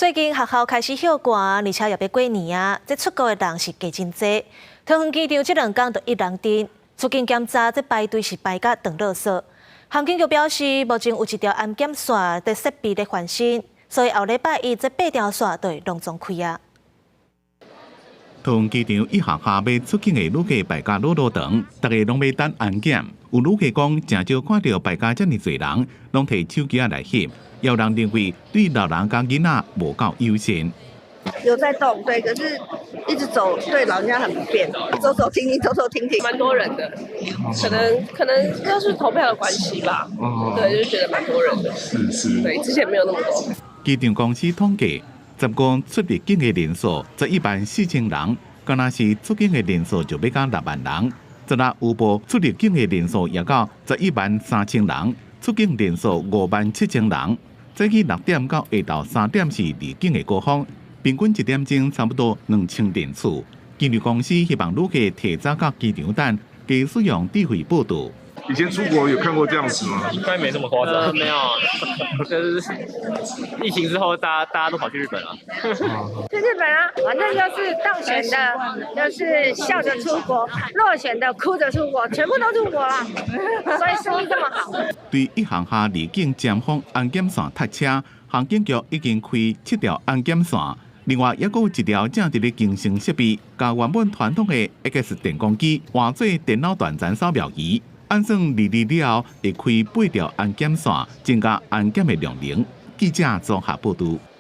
最近學校開始歇寒，而且也欲過年啊，這出國的人是加真濟。桃園機場這兩工就一人陣，出境檢查這排隊是排甲長囉嗦。航警局表示，目前有一條安檢線的設備咧翻新，所以後禮拜一這八條線就會攏總開啊。桃園機場一學校欲出境的旅客排甲囉囉長，逐家攏欲等安檢。有旅客講，誠少看著排甲遮爾濟人，攏提手機仔來翕。有人認為對老人佮囡仔無夠友善。有在動，對，可是一直走對老人家很不便，走走停停，走走停停。蠻多人的，可能就是投票的關係吧，對，就覺得蠻多人的。是是。對，之前沒有那麼多。機場公司統計，十月出入境的人數11萬4千人，敢若是出境的人數就欲到6萬人。十六有報出入境的人數也到11萬3千人，出境人數5萬7千人。早起6點到下晝3點是離境的高峰，平均一點鐘差不多2000人次。機場公司希望旅客提早到機場等，加使用智慧報到。以前出國有看過這樣子嗎？應該沒這麼誇張。沒有，就是疫情之後，大家都跑去日本了。去日本啊，反正就是當選的，就是笑着出國；落選的哭着出國，全部都出國了，所以生意這麼好。對一航廈離境尖峰安檢線塞車，航警局已經開七條安檢線，另外猶閣有一條正佇咧更新設備，共原本傳統的 X 電光機換做電腦斷層掃描儀。按算二二了後會開八條安檢線，增加安檢的量能。記者綜合報導。